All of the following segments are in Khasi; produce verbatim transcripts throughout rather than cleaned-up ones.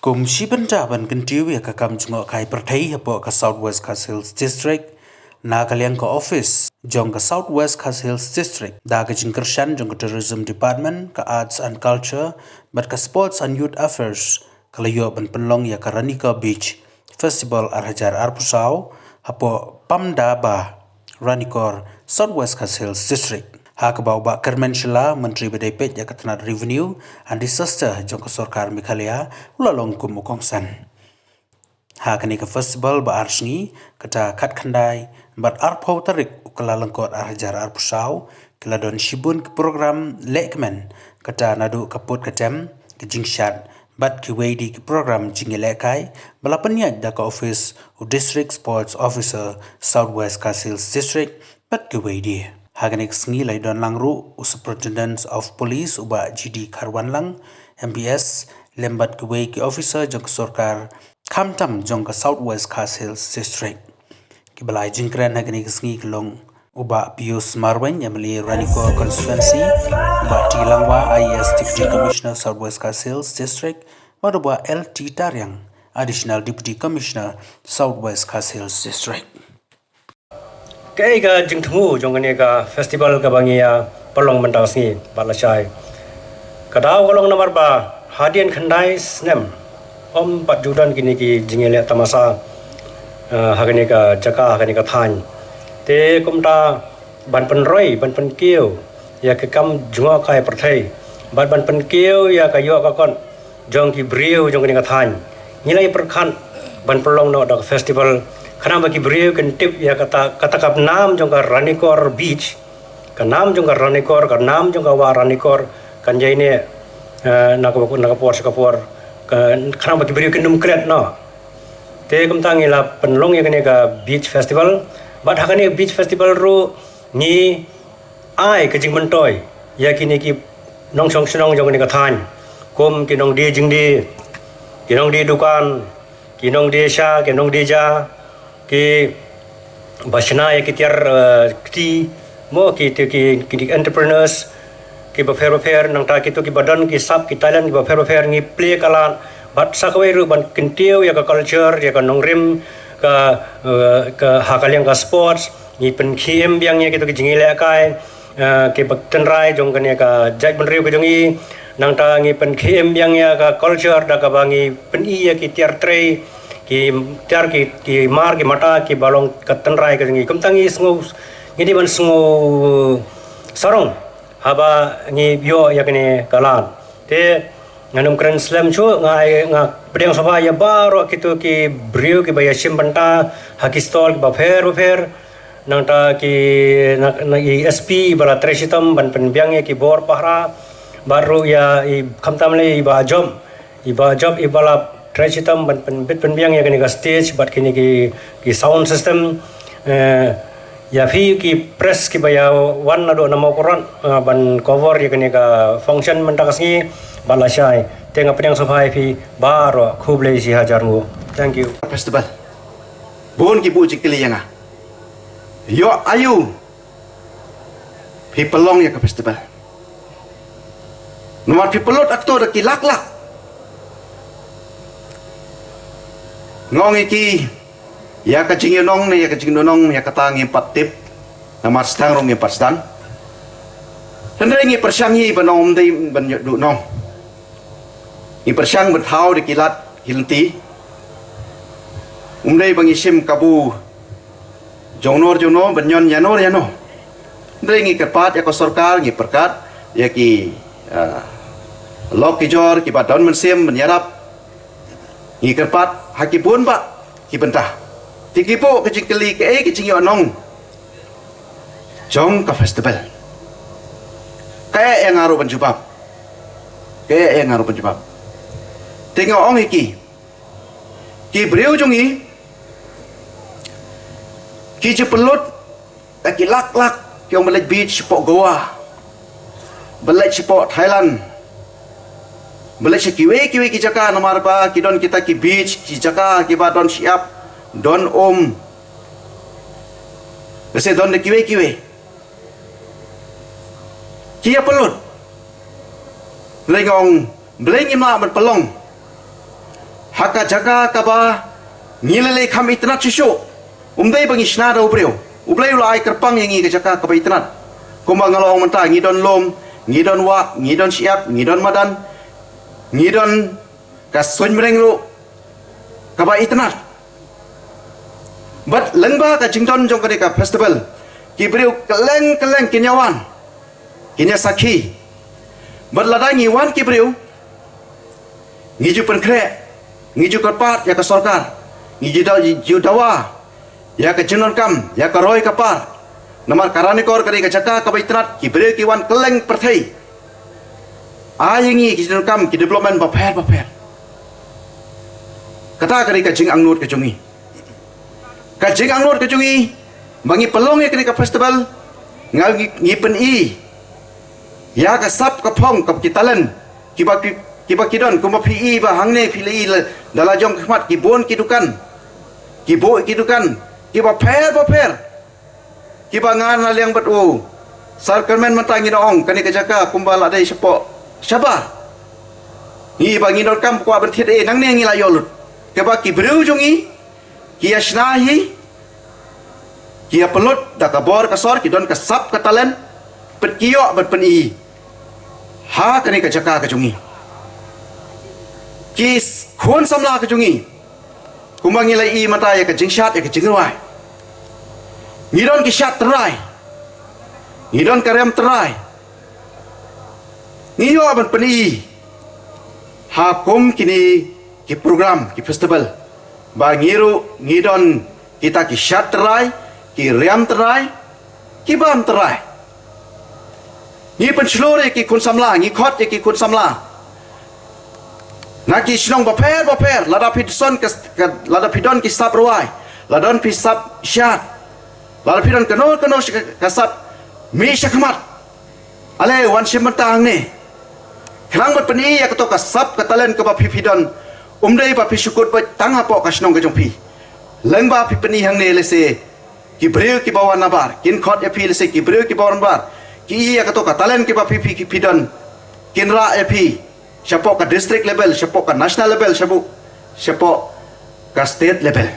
Kum shi bynta ban kyntiew ïa ka kam jngohkai pyrthei hapoh ka South West Khasi Hills District, na ka liang ka office jong ka South West Khasi Hills District, da ka jingkyrshan jong ka Tourism Department, ka Arts and Culture, bad ka Sports and Youth Affairs, ka la ïoh ban pynlong ïa ka Ranikor Beach Festival ar hajar arphew saw hapoh Pamdaba, Ranikor, South West Khasi Hills District. Ha kaba u Bah Kyrmen Shylla, Myntri ba dei peit ïa ka tnat Revenue and Disaster jong ka Sorkar Meghalaya, u la long kum u kongsan. Ha kane ka festival ba ar sngi, kata khatkhyndai bad arphew tarik u Kyllalyngkot ar hajar arphew saw, ki la don shibun ki program lehkmen, kata naduh ka put ka tem, ka jingshad, bad kiwei de ki program jingïalehkai ba la pynïaid da ka office u District Sports Officer, South West Khasi Hills District, bad kiwei de. Ha kane ka sngi la ïadon lang ruh u Superintendent of Police u Bah G D Kharwanlang, M P S, lem bad kiwei ki officer jong ka sorkar, khamtam jong ka South West Khasi Hills District. Kiba la ai jingkren ha kane ka sngi ki long u Bah Pius Marwein, M L A Ranikor Constituency, u Bah T Langwa, I A S Deputy Commissioner South West Khasi Hills District, bad u Bah L T Tariang, Additional Deputy Commissioner South West Khasi Hills District. Kaei ka jingthmu jong kane ka festival kaba ngi ïa pynlong mynta ka sngi, bad lashai, ka daw ka long namar ba hadien khyndai snem ym pat ju don kine ki jingïaleh tamasa, eh, ha kane ka jaka, ha kane ka thaiñ. Te kumta ban pynroi, ban pynkiew ïa ka kam jngohkai pyrthei, bad ban pynkiew ïa ka ïoh ka kot jong ki briew jong kane ka thaiñ, ngi la ïa pyrkhat ban pynlong noh da ka festival, khnang ba ki briew kin tip ïa kata, kata ka nam jong ka Ranikor Beach, ka nam jong ka Ranikor, ka nam jong ka wah Ranikor, kan ïaineh, eh, na ka, na ka por sha ka por, ka, khnang ba ki briew kin ym klet noh. Te kumta ngi la pynlong ïa kane ka beach festival, bad ha kane beach festival ruh ngi ai ka jingmyntoi ïa kine ki nongshong shnong jong kane ka thaiñ, kum ki nongdie jingdie, ki nongdie dukan, ki nongdie sha, ki nongdie ja, kiba shna ïa ki tiar, eh, kti, mo, ki, ki, ki, ki entrepreneurs kiba pher bapher, nangta kito kiba don ki sap, ki talent kiba pher bapher, ngi plie ka lad bad sa kawei ruh ban kyntiew ïa ka culture, ïa ka nongrim, ka, eh, ka ha ka liang ka sports, ngi pynkhie im biang ïa kito ki jingïalehkai, eh, kiba tynrai jong kane ka jaitbynriew ka jong ngi. Nangta ngi pynkhie im biang ïa ka culture da kaba ngi pyni ïa ki tiar trei, ki tiar, ki, ki mar, ki mata kiba long ka tynrai ka jong ngi. Kumta ngi sngew, ngi dei ban sngew sarong haba ngi ïoh ïa kane ka lad. Te ngan ym kren slem shuh, nga, nga pdiang sngewbha ïa baroh kito ki briew kiba ïashim bynta ha ki stall kiba pher bapher. Nangta ki, na, na i S P ba la trei shitom ban pynbiang ïa ki bor pahara, bad ruh ïa i khamtam lei i Bah Jop, i Bah Jop iba la trei shitom ban pynbit pynbiang ïa kane ka stage bad kine ki, ki sound system. Eh, ïa phi ki press kiba ïa wan naduh na Mawkyrwat, eh, ban cover ïa kane ka function mynta ka sngi, bad lashai, te nga pdiang sngewbha ïa phi baroh, khublei shihajar nguh. Thank you. Festival. Bun ki buh jingkylli ïa nga, ïoh aïu phi pynlong ïa ka festival? Namar phi pynlut akto da ki lak lak. Nga ong ïa ki, ïa ka jingïanong ne ïa ka jingduhnong, ïa kata ngim pat tip. Namar sdang ruh ngim pat sdang. Hynrei ngi pyrshang hi ban ong, ym dei ban ïoh duhnong. Ngi pyrshang ban thaw da ki lad ki lynti. Ym dei ba ngi shim kabu jongno jongno, ban ñion ïano ïano. Hynrei ngi kyrpad ïa ka sorkar, ngi pyrkhat ïa ki, ah, lok ki jor kiba don mynsiem ban ïarap. Ngi kyrpad ha ki bun bah ki bynta. Te ki buh ka jingkylli, kaei ka jingïohnong jong ka festival? Kaei ïa nga ruh ban jubab? Kaei ïa nga ruh ban jubab? Te nga ong ïa ki, ki briew jong ngi, ki ju pynlut da ki lak lak, ki ong ba leit beach shapoh Goa, ba leit shapoh Thailand, ba leit sha kiwei kiwei ki jaka, namar ba ki don kita ki beach, ki jaka kiba don shyiap, don um, lehse don da kiwei kiwei. Ki ïa pynlut. Hynrei nga ong, balei ngim lah ban pynlong Ha ka jaka kaba ngi la leh kham itynnad shuh shuh. Um dei ba ngi shna da u briew. U Blei u la ai kyrpang ïa ngi ka jaka kaba itynnad. Kumba nga la ong mynta, ngi don lum, ngi don wah, ngi don shyiap, ngi don madan, ngi don ka suiñbneng ruh kaba itynnad. Bad lyngba ka jingdon jong kane ka festival, ki briew kylleng kylleng kin ïa wan, kin ïa sakhi. Bad lada ngi wan ki briew, ngi ju pynkhreh, ngi ju kyrpad ïa ka sorkar, ngi ju da-, ju dawa ïa ka jingdonkam, ïa ka roi ka par. Namar ka Ranikor ka dei ka jaka kaba itynnad, ki briew ki wan kylleng pyrthei. Ai ïa ngi ki jingdonkam, ki development bapher bapher. Kata ka dei ka jingangnud ka jong ngi. Ka jingangnud ka jong ngi ba ngi pynlong ïa kane ka festival, nga ngi, ngi pyni ïa ka sap ka phong, ka ki talent kiba ki, kiba ki don. Kumba phi i ba hangne phi la i la, da la jong khmat ki bun ki dukan, ki bun ki dukan kiba pher bapher, kiba ngan la liang bad u Sir Kyrmen mynta ngi ong kane ka jaka kumba la dei shapoh shabar. Ngi ba ngi donkam kwah ban thied, eh, nangne ngi la ïoh lut. Kaba ki briew jong ngi ki ïa shna hi, ki ïa pynlut da ka bor ka sor, ki don ka sap ka talent, peit ki ïoh ban pyni ha kane ka jaka ka jong ngi. Ki s-, khun samla ka jong ngi, kumba ngi la i mynta ïa ka jingshad, ïa ka jingrwai. Ngi don ki shad tynrai, ngi don ka rem tynrai. Ngi ïoh ban pyni ha kum kine ki program, ki festival, ba ngi ruh ngi don kita ki shad tynrai, ki rem tynrai, ki bam tynrai. Ngi pynshlur ïa ki khun samla, ngi khot ïa ki khun samla na ki shnong bapher bapher, lada phi don ka, ka, lada phi don ki sap rwai, lada don phi sap shad, lada phi don kano kano shi ka, ka sap, mih shakhmat. Ale wan shim bynta hangne. Khnang ban pyni ïa kato ka sap ka talent kaba phi phi don. Um dei ba phi shu kut beit tang hapoh ka shnong ka jong phi. Lyngba phi pyni hangne, lehse ki briew kiba wan nabar kin khot ïa phi, lehse ki briew kiba wan nabar ki i ïa kato ka talent kiba phi phi, phi don, kin rah ïa phi shapoh ka district level, shapoh ka national level, shabu-, shapoh ka state level.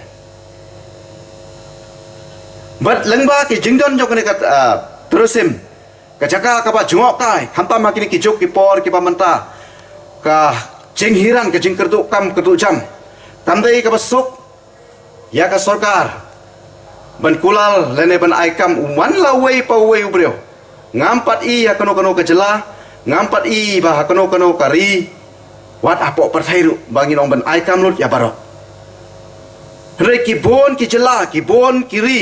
Bad lyngba ki jingdon jong kane ka, ah, tourism, ka jaka kaba jngohkai, khamtam ha kine ki juk ki por kiba mynta, ka jinghiran, ka jingkyrduh kam kyrduh jam. Kam dei kaba suk ïa ka sorkar ban kular lane ban ai kam u man la uwei pa uwei u briew. Ngam pat i ha kano kano ka jylla, ngam pat i ba ha kano kano ka ri, wat hapoh pyrthei ruh, ba ngin ong ban ai kam lut ïa baroh. Hynrei ki bun ki jylla, ki bun ki ri,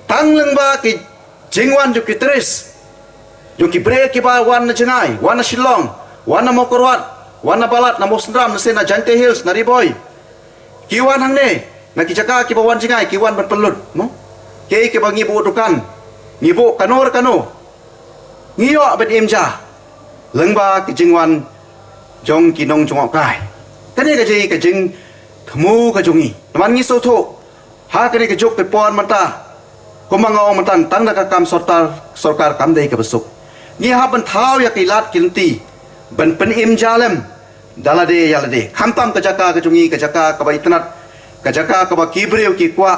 tang lyngba ki jingwan jong ki tourist, jong ki briew kiba wan na jngai, wan na Shillong, wan na Mawkyrwat, wan na Balat, na Mawsynram, na sien na Jaintia Hills, na Ri Bhoi. Ki wan hangne na ki jaka kiba wan jngai, ki wan ban pynlut, mo? Ki, kiba ngi buh dukan, ngi buh kano re kano, ngi ïoh ban im ja lyngba ki jingwan jong ki nongjngohkai. Kane ka dei ka jingthmu ka jong ngi. Namar ngi sngewthuh ha kane ka juk ka por mynta, kumba nga ong mynta, tang da ka kam sorkar, sorkar kam dei kaba suk. Ngi hap ban thaw ïa ki lad ki lynti ban pynim ja lem da lade ïa lade. Khamtam ka jaka ka jong ngi, ka jaka kaba itynnad, ka jaka kaba ki briew ki kwah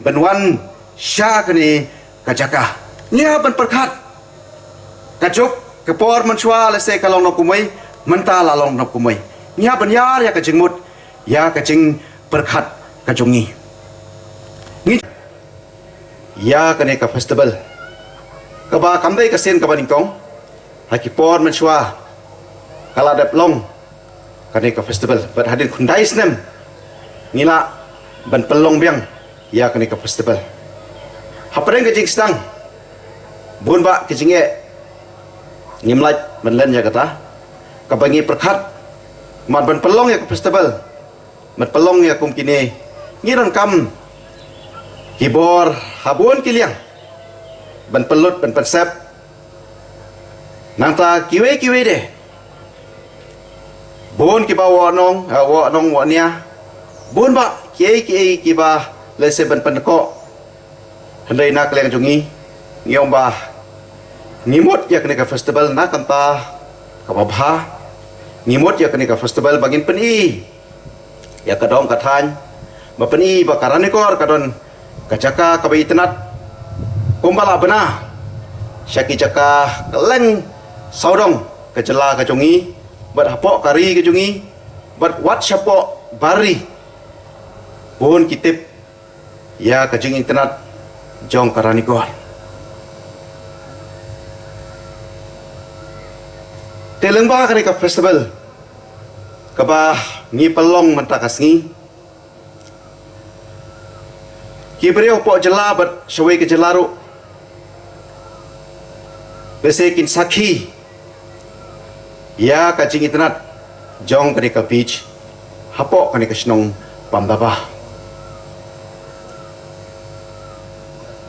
ban wan sha kane ka jaka. Ngi hap ban pyrkhat, ka juk ka por mynshuwa lehse ka long nongkynmaw, mynta la long nongkynmaw. Ngi hap ban ïar ïa ka jingmut, ïa ka jingpyrkhat ka jong ngi. Ngi ïa kane ka festival, kaba kam dei ka sien kaba nyngkong. Ha ki por mynshuwa ka la dep long kane ka festival, bad hadien khyndai snem ngi lah ban pynlong biang ïa kane ka festival. Hapdeng ka jingsdang, bun bah ki jingeh, ngim lah ban len ïa kata. Kaba ngi pyrkhat, namar ban pynlong ïa ka festival, ban pynlong ïa kum kine, ngi donkam ki bor ha bun ki liang ban pynlut, ban pynsep. Nangta kiwei kiwei de, bun kiba wah nong, ha, wah nong, wah nia, bun bah kiei kiei kiba lehse ban pynkoh. Hynrei na ka liang jong ngi, ngi ong ba ngi mut ïa kane ka festival na ka bynta kaba bha. Ngi mut ïa kane ka festival ba ngin pyni ïa ka dong ka thaiñ, ba pyni ba ka Ranikor ka don ka jaka kaba itynnad kumba la bna sha ki jaka kylleng sawdong ka jylla ka jong ngi, bad hapoh ka ri ka jong ngi, bad wat shapoh bar ri, bun ki tip ïa ka jingitynnad jong ka Ranikor. Te lyngba kane ka festival kaba ngi pynlong mynta ka sngi, ki briew hapoh jylla bad shawei ka jylla ruh, lehse kin sakhi ïa ka jingitynnad jong kane ka beach hapoh kane ka shnong Pamdaba.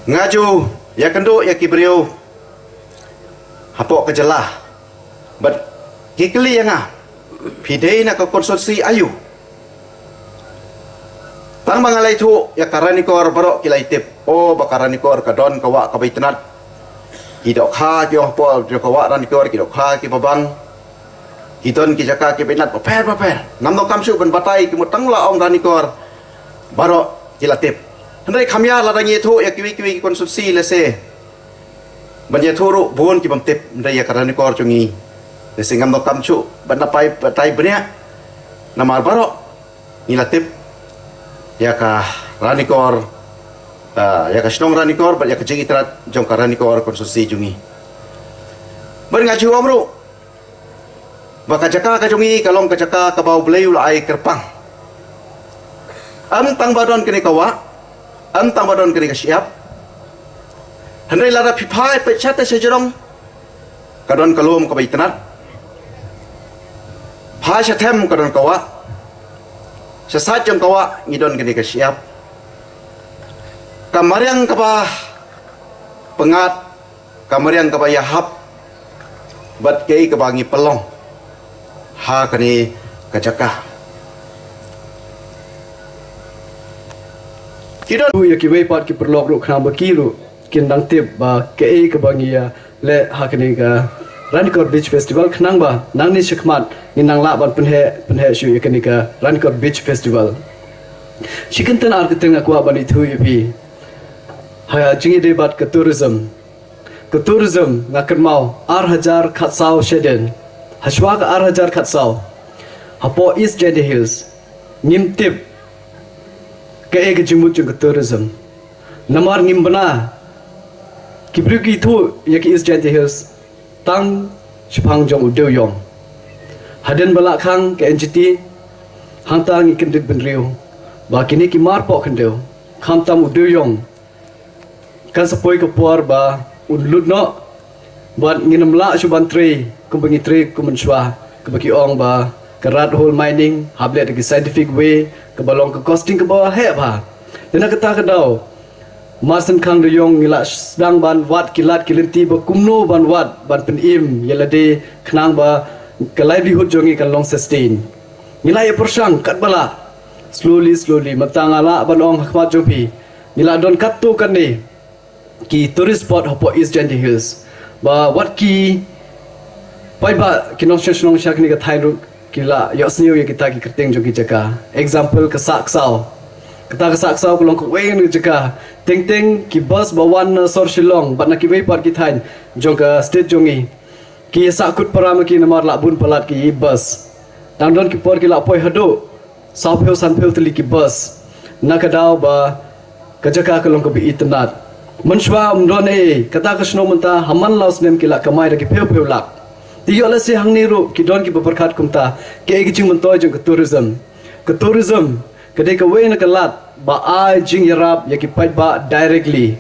Nga ju ïakynduh ïa ki briew hapoh ka jylla bad ki kylli ïa nga, phi dei na ka constituency aïu? Tang ba nga la ïathuh ïa ka Ranikor, baroh ki la ïatip, oh, ba ka Ranikor ka don ka wah kaba itynnad. Ki dohkha ki ong hapoh, don ka wah Ranikor, ki dohkha kiba bang, ki don ki jaka kiba itynnad bapher bapher. Ngam donkam shuh ban batai, ki mut tang la ong Ranikor, baroh ki la tip. Hynrei kham ïa, lada ngi ïathuh ïa kiwei kiwei ki constituency, lehse ban ïathuh ruh bun ki bym tip, hynrei ïa ka Ranikor jong ngi, lehse ngam donkam shuh ban batai bniah, namar baroh ngi la tip ïa ka Ranikor, ah, ïa ka shnong Ranikor bad ïa ka jingitynnad jong ka Ranikor constituency jong ngi. Bad nga ju ong ruh ba ka jaka ka jong ngi ka long ka jaka kaba U Blei u la ai kyrpang. Ym tang ba don kane ka wah, ym tang ba don kane ka shyiap, hynrei lada phi phai peit shatei shajrong, ka don ka lum kaba itynnad. Phai shathem ka don ka wah, sha side jong ka wah ngi don kane ka shyiap. Ka mariang kaba pyngngad, ka mariang kaba ïahap, bad kaei kaba ngi pynlong ha kane ka jaka. Ki don ïa kiwei pat ki paralok ruh, khnang ba ki ruh kin dang tip ba kaei kaba ngi ïa leh ha kane ka Ranikor Beach Festival, khnang ba nangne shakhmat ngin nang lah ban pynheh, pynheh shuh ïa kane ka Ranikor Beach Festival. Shi kyntien ar kyntien nga kwah ban ïathuh ïa phi ha jingïadei bad ka tourism. Ka tourism, nga kynmaw ar hajar khatsaw shadien, hashwa ka ar hajar khatsaw, hapoh East Jaintia Hills ngim tip kaei ka jingmut jong ka tourism. Namar ngim bna, ki briew ki ïathuh ïa ka East Jaintia Hills tang shaphang jong u dewïong. Hadien ba la khang ka N G T, hangta ngi kyndit bynriew ba kine ki mar poh khyndew, khamtam u dewïong, kan sa poi ka por ba un lut noh. Bad ngin ym lah shuh ban trei kumba ngi trei kum mynshwa, kaba ki ong ba ka rat hole mining, hap leh da ki scientific way, kaba long ka costing kaba heh bha. Te na kata ka daw, mar syn khang dewïong ngi la sdang ban wad ki lad ki lynti ba kumno ban wad ban pynim ïa lade, khnang ba ka livelihood jong ngi kan long sustain. Ngi la ïa pyrshang katba lah, slowly slowly, mynta nga lah ban ong ha khmat jong phi, ngi la don katto katne ki tourist spot hapoh East Jaintia Hills, ba wat ki paidbah ki nongshong shnong sha kane ka thaiñ ruh ki la ïohsngew ïa kita ki kyrteng jong ki jaka. Example, ka Sahksaw. Kata ka Sahksaw ka long kawei na ka jaka, teng teng ki bus ba wan na sor Shillong bad na kiwei pat ki thaiñ jong ka state jong ngi, ki sahkut para ma ki, namar la bun palat ki bus. Dang don ki por ki la poi haduh sawphew sanphew tylli ki bus, na ka daw ba ka jaka ka long kaba itynnad. Mynshwa ym don ei, kata ka shnong mynta ha man la u snem ki la kamai da ki phew phew lak. Te ïoh lehse hangne ruh ki don kiba pyrkhat kumta, kaei ka jingmyntoi jong ka tourism. Ka tourism ka dei kawei na ka lad ba ai jingïarap ïa ki paidbah directly.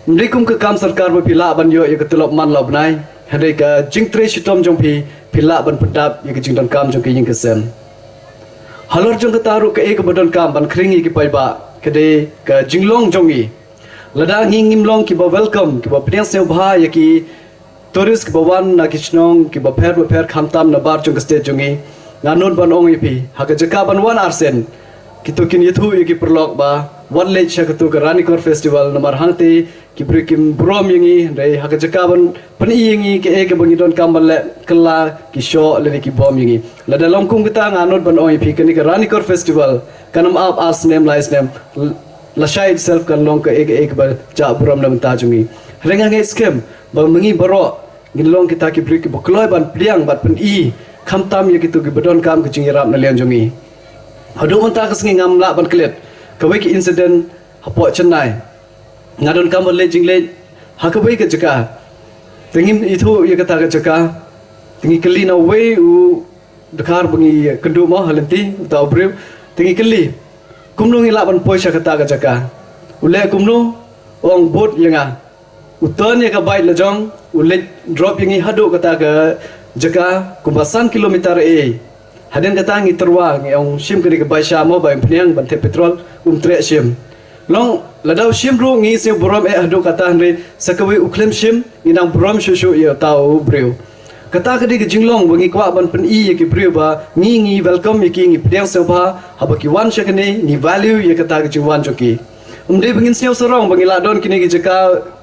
Ym dei kum ka kam sorkar ba phi lah ban ïoh ïa ka tulop man la u bnai, hynrei ka jingtrei shitom jong phi, phi lah ban pyndap ïa ka jingdonkam jong ka ïing ka sem. Halor jong kata ruh, kaei kaba donkam ban khring ïa ki paidbah ka dei ka jinglong jong ngi. Lada ngi ngim long kiba welcome, kiba pdiang sngewbha ïa ki tourist kiba wan na ki shnong kiba pher bapher, khamtam nabar jong ka state jong ngi, nga nud ban ong ïa phi, ha ka jaka ban wan arsien, kito kin ïathuh ïa ki paralok ba wat leit sha katu ka Ranikor Festival namar hangte ki briew kim burom ïa ngi, hynrei ha ka jaka ban pyni ïa ngi kaei kaba ngi donkam ban leh, kylla ki shoh lane ki bom ïa ngi. Lada long kum kata nga nud ban ong ïa phi kane ka Ranikor Festival kan ym ap ar snem lai snem, lashai itself kan long kaei kaei kaba jah burom na bynta jong ngi. Hynrei nga ngeit skhem ba ma ngi baroh ngin long kita ki briew kiba kloi ban pdiang bad pyni khamtam ïa kitu kiba donkam ka jingïarap na liang jong ngi. Haduh mynta ka sngi ngam lah ban klet kawei ka incident hapoh Chennai. Nga donkam ban leit jingleit ha kawei ka jaka, te ngim ithuh ïa kata ka jaka. Te ngi kylli na uwei u dkhar ba ngi kynduh mo ha lynti, uta u briew. Te ngi kylli kumno ngi lah ban poi sha kata ka jaka. U leh kumno? U ong bud ïa nga. U turn ïa ka bike la jong, u leit drop ïa ngi haduh kata ka jaka kumba san kilometer ei. Hadien kata ngi tyrwa, ngi ong shim kane ka bike sha mo ba ym pynïang ban thep petrol, um treh shim. Long lada u shim ruh ngi sngewburom eh haduh kata, hynrei sa kawei u khlem shim ngi nang burom shuh shuh ïa uta u briew. Kata ka dei ka jinglong ba ngi kwah ban pyni ïa ki briew ba ngi, ngi welcome ïa ki, ngi pdiang sngewbha haba ki wan sha kane, ngi value ïa kata ka jingwan jong ki. Ym dei ba ngin sngew sarong ba ngi lah don kine ki jaka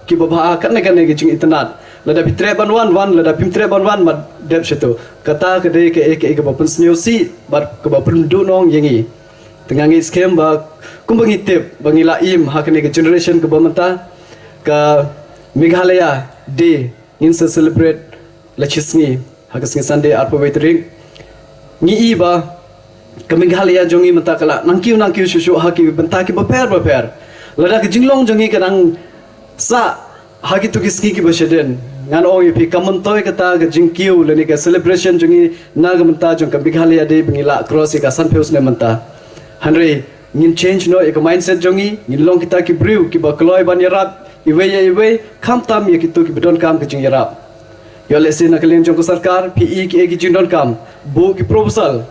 kiba bha katne katne ki jingitynnad. Lada phi treh ban wan, wan, lada phim treh ban wan, mat dep shato. Kata ka dei kaei kaei kaba pynsngewsih bad kaba pynduhnong ïa ngi. Te nga ngeit skhem ba kumba ngi tip ba ngi la im ha kane ka generation kaba mynta, ka Meghalaya Day ngin sa celebrate la shi sngi ha ka sngi Sunday arphew wei tarik. Ngi i ba ka Meghalaya jong ngi mynta ka la nang kiew nang kiew shuh shuh ha ki bynta kiba pher ba pher. Lada ka jinglong jong ngi ka nang sah ha kitu ki sngi kiba shadien, ngan ong ïa phi ka myntoi kata ka jingkiew lane ka celebration jong ngi na ka bynta jong ka Meghalaya Day ba ngi la cross ïa ka sanphew snem mynta. Hynrei ngin change noh ïa ka mindset jong ngi, ngin long kita ki briew kiba kloi ban ïarap iwei ïa iwei, khamtam ïa kitu kiba donkam ka jingïarap. Ïoh lehse na ka liang jong ka sorkar phi i kiei ki jingdonkam, buh ki proposal.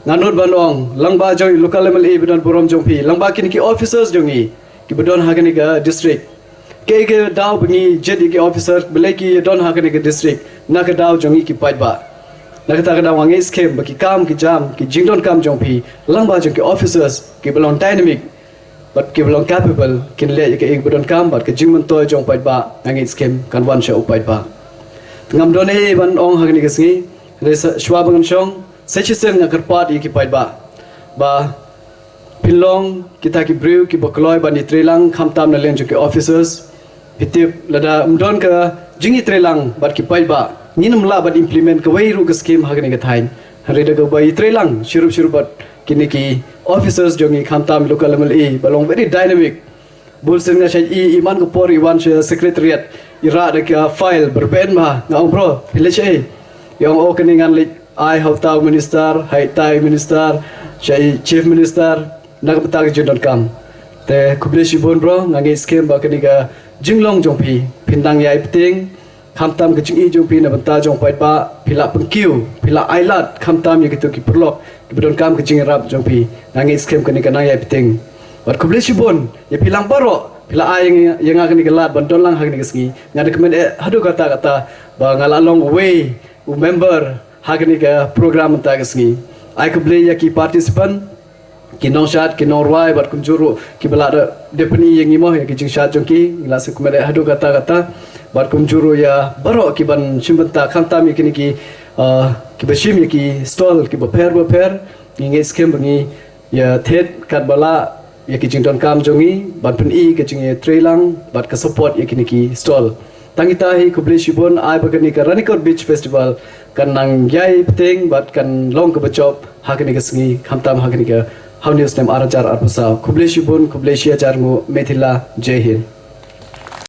Nga nud ban ong, lyngba jong i local M L A ba don burom jong phi, lyngba kine ki officers jong ngi kiba don ha kane ka district, kaei ka daw ba ngi jied ïa ki officer, balei ki don ha kane ka district? Na ka daw jong ngi ki paidbah. Na kata ka daw nga ngeit skhem ba ki kam ki jam, ki jingdonkam jong phi lyngba jong ki officers kiba long dynamic bad kiba long capable, kin leh ïa kaei ba donkam bad ka jingmyntoi jong paidbah nga ngeit skhem kan wan sha u paidbah. Te ngam don ei ei ban ong ha kane ka sngi, hynrei sa shuwa ba ngan shong, sa shisien nga kyrpad ïa ki paidbah ba phin long kita ki briew kiba kloi ban ïatreilang khamtam na liang jong ki officers. Phi tip lada ym don ka jingïatreilang bad ki paidbah, ngin ym lah ban implement kawei ruh ka scheme ha kane ka thaiñ. Hynrei da kaba ïatreilang shirup shirup bad kine ki officers jong ngi khamtam local M L A ba long very dynamic. Bun sien nga shait i, i man ka por i wan sha secretariat, i rah da ka file byrbein bha. Nga ong, bro, phi leit shaei? I ong, o, kane ngan leit ai ha uta u minister, ha itai u minister, sha i chief minister na ka bynta ka jingdonkam. Te khublei shibun bro, nga ngeit skhem ba kane ka jinglong jong phi phin nang ïai bteng, khamtam ka jingïeit jong phi na bynta jong paidbah, phi la pynkiew, phi la ailad khamtam ïa kito ki paralok kiba donkam ka jingïarap jong phi. Nga ngeit skhem kane ka nang ïai bteng. Bad khublei shibun ïa phi lang baroh, phi la ai ïa nga kane ka lad ban don lang ha kane ka sngi. Nga da kmen eh haduh katta katta ba nga la long uwei u member ha kane ka program mynta ka sngi. Ai khublei ïa ki participant, ki nongshad, ki nongrwai bad kumjuh ruh kiba la da dep pyni ïa ngi mo ïa ki jingshad jong ki. Ngi la sngewkmen eh haduh katta katta. Bad kumjuh ruh ïa baroh ki ban shim bynta khamtam ïa kine ki, ah, kiba shim ïa ki stall kiba pher ba pher. Ngi ngeit skhem ba ngi ïa thied katba lah ïa ki jingdonkam jong ngi ban pyni ka jingïatreilang bad ka support ïa kine ki stall. Tang kita hi, khublei shibun. Ai ba kane ka Ranikor Beach Festival kan nang ïai bteng bad kan long kaba jop ha kane ka sngi, khamtam ha kane ka ha une u snem ar hajar arphew saw. Khublei shibun, khublei shi hajar nguh, Meitei la, Jai Hind.